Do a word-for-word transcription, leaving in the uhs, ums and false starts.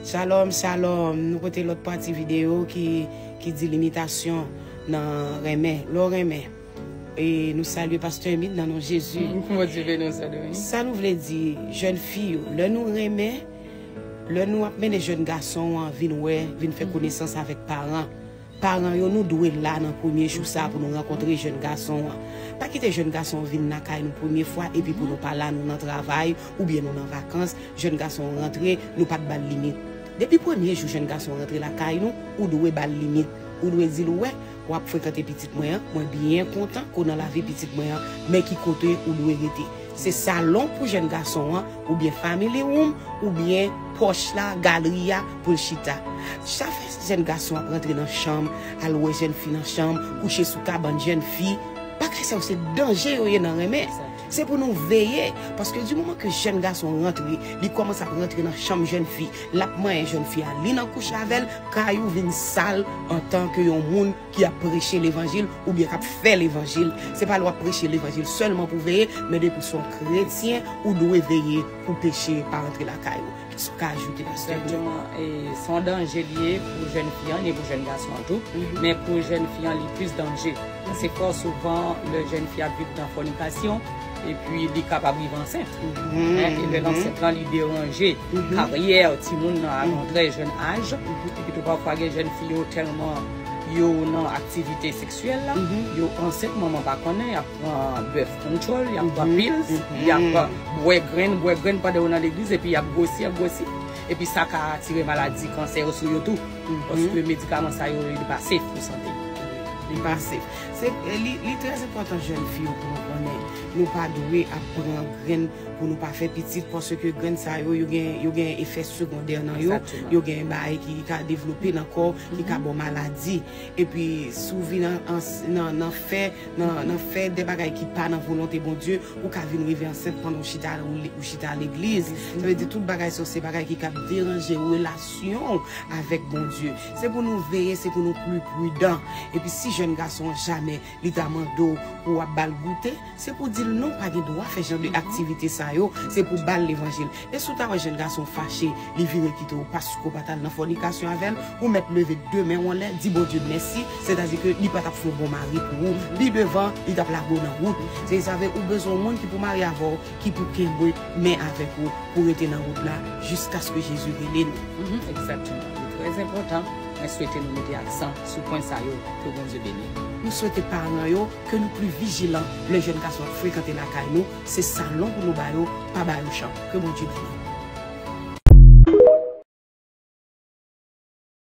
Shalom, shalom. Nou pote lòt pati videyo ki, ki di limitasyon nan renmen. Lè w renmen. E nou salye Pastè Emile nan non Jezi. Bondye beni w, sè Dominique. Sa nou vle di, jèn fi yo, lè nou renmen, lè nou ap mennen jèn gason an vin wè, vin fè konesans avèk paran. Paran yo, nou dwe la nan premye jou sa pou nou rankontre jèn gason an. Pa kite jèn gason an vin lakay nou premye fwa epi pou nou pa la, nou nan travay oubyen nou nan vakans, jèn gason an rantre, nou pa t ba l limit. Depi premye jou jèn gason an rantre lakay nou, ou dwe ba l limit. Ou dwe di l, ou wè, w ap frekante pitit mwen an, mwen byen kontan ke w nan lavi pitit mwen an, men ki kote ou dwe rete. Se salon pou jèn gason an, oubyen family room, oubyen pòch la, galri a pou l chita. Sa fè jèn gason ap rantre nan chanm, al wè jèn fi nan chanm, kouche sou kabann jèn fi. Bagay sa yo se danje yo ye nan renmen. Se pou nou veye, paske di moman ke jèn gason rantre, li kòmanse ap rantre nan chanm jèn fi, l ap manyen jèn fi a, li nan kouch avè l, kay ou vin sal antanke yon moun ki ap preche levanjil oubyen k ap fè levanjil. Se pa lè w ap preche levanjil sèlman pou veye, men depi w se yon kretyen, ou dwe veye pou peche pa rantre lakay ou. Kisa w ka ajoute, Pastè? Egzakteman. E, se yon danje li ye pou jèn fi an, e pou jèn gason an tou. Men pou jèn fi an, li plis danje. Paske fò souvan, lè jèn fi ap viv nan fònikasyon, epi li kapab rive ansent. E lè l ansent lan, li deranje karyè timoun nan a yon trè jèn aj. Epi tou pafwa, gen jèn fi yo tèlman yo nan aktivite seksyèl la, yo ansent, manman pa konnen, y ap pran birth control, y ap pran pills, y ap bwè grenn, bwè grenn pandan yo nan legliz, epi y ap gwosi, y ap gwosi. Epi sa ka atire maladi kansè yo sou yo tou. Paske medikaman sa yo, li pa safe pou sante. Li pa safe. Se, li, li trè enpòtan jèn fi yo pou nou konnen. Nou pa dwe ap pran grenn pou nou pa fè pitit, paske grenn sa yo, yo gen, yo gen efè segondè nan yo, yo gen bagay ki ka devlope nan kò, ki ka ba w maladi. Epi, si w vin an, an, nan, nan fè, nan, nan fè de bagay ki pa nan volonte Bondye, ou ka vin rive ansent pandan w chita, ou, ou chita legliz. Sa vle di tout bagay sa yo, se bagay ki ka deranje relasyon w avèk Bondye. Se pou nou veye, se pou nou pli pridan. Epi si jèn gason an jamè li ta mande w pou w ap ba l goute, se pou di l non, pa gen dwa fè jan de aktivite sa yo, se pou ba l levanjil. E si w ta wè jèn gason fache, li vire kite w paske w pa t al nan fònikasyon avè l, ou mèt leve de men w anlè, di Bondye mèsi, sètadi ke li pa t ap fè yon bon mari pou ou. Pi devan, li t ap lage w nan wout. Se sa vle, ou bezwen yon moun ki pou marye avè w, ki pou kenbe men avèk ou, pou rete nan wout la, jiskaske Jezi rele nou. Egzakteman. Li trè enpòtan. Mwen swete nou mete aksan sou pwen sa yo. Ke Bondye beni. Nou swete paran yo ke nou pli vijilan lè jèn gason ap frekante lakay nou. Se salon pou nou ba yo, pa ba yo chanm. Ke Bondye beni.